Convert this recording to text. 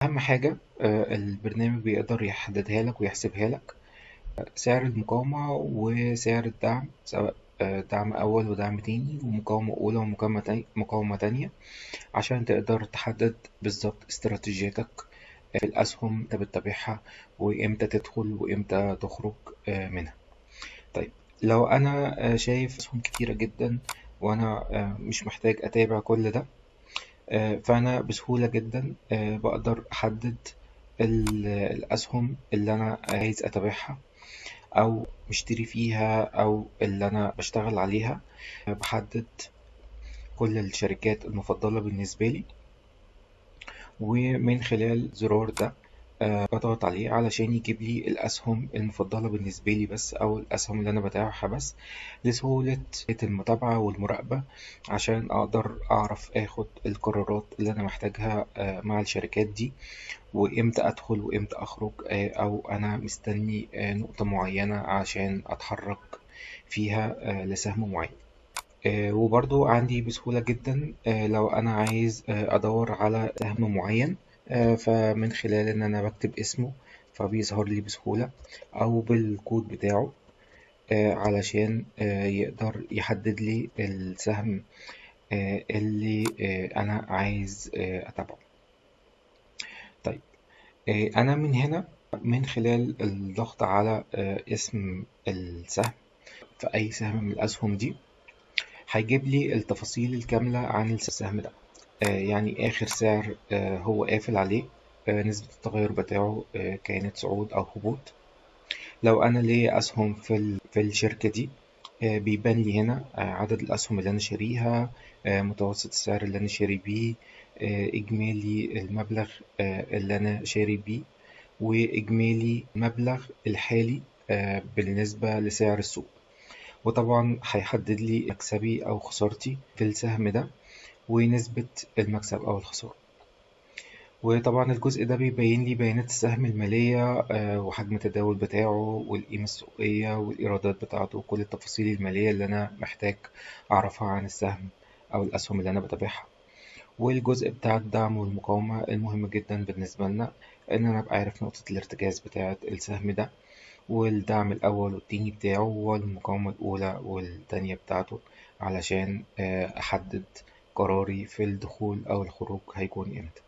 أهم حاجة البرنامج بيقدر يحددها لك ويحسبها لك، سعر المقاومة وسعر الدعم، سواء دعم أول ودعم تاني ومقاومة أولى ومقاومة مقاومة تانية، عشان تقدر تحدد بالظبط استراتيجيتك في الأسهم أنت بتتابعها وإمتى تدخل وإمتى تخرج منها. طيب لو أنا شايف أسهم كتيرة جدا وأنا مش محتاج أتابع كل ده، فأنا بسهولة جدا بقدر أحدد الأسهم اللي أنا عايز أتابعها أو مشتري فيها أو اللي أنا بشتغل عليها. بحدد كل الشركات المفضلة بالنسبة لي، ومن خلال زرار ده بضغط عليه علشان يجيب لي الأسهم المفضلة بالنسبة لي بس، أو الأسهم اللي أنا بتابعها بس، لسهولة المتابعة والمراقبة، عشان أقدر أعرف آخد القرارات اللي أنا محتاجها مع الشركات دي، وإمتى أدخل وإمتى أخرج، أو أنا مستني نقطة معينة عشان أتحرك فيها لسهم معين. وبرضو عندي بسهولة جدا لو أنا عايز أدور على سهم معين، فمن خلال إن أنا بكتب اسمه فبيظهر لي بسهولة، أو بالكود بتاعه، علشان يقدر يحدد لي السهم اللي أنا عايز أتابعه. طيب أنا من هنا من خلال الضغط على اسم السهم في أي سهم من الأسهم دي هيجيب لي التفاصيل الكاملة عن السهم ده، يعني آخر سعر هو قافل عليه، نسبة التغير بتاعه كانت صعود أو هبوط. لو أنا ليا أسهم في الشركة دي، بيبان لي هنا عدد الأسهم اللي أنا شاريها، متوسط السعر اللي أنا شاري بيه، إجمالي المبلغ اللي أنا شاري بيه، وإجمالي المبلغ الحالي بالنسبة لسعر السوق. وطبعا هيحدد لي مكسبي أو خسارتي في السهم ده ونسبة المكسب أو الخسارة. وطبعا الجزء ده بيبين لي بيانات السهم المالية، وحجم التداول بتاعه والقيمة السوقية والإيرادات بتاعته وكل التفاصيل المالية اللي أنا محتاج أعرفها عن السهم أو الأسهم اللي أنا بتابعها. والجزء بتاع الدعم والمقاومة المهم جدا بالنسبة لنا إن أنا أبقى عارف نقطة الارتكاز بتاعة السهم ده، والدعم الأول والتاني بتاعه، والمقاومة الأولى والتانية بتاعته، علشان أحدد قراري في الدخول أو الخروج هيكون إمتى.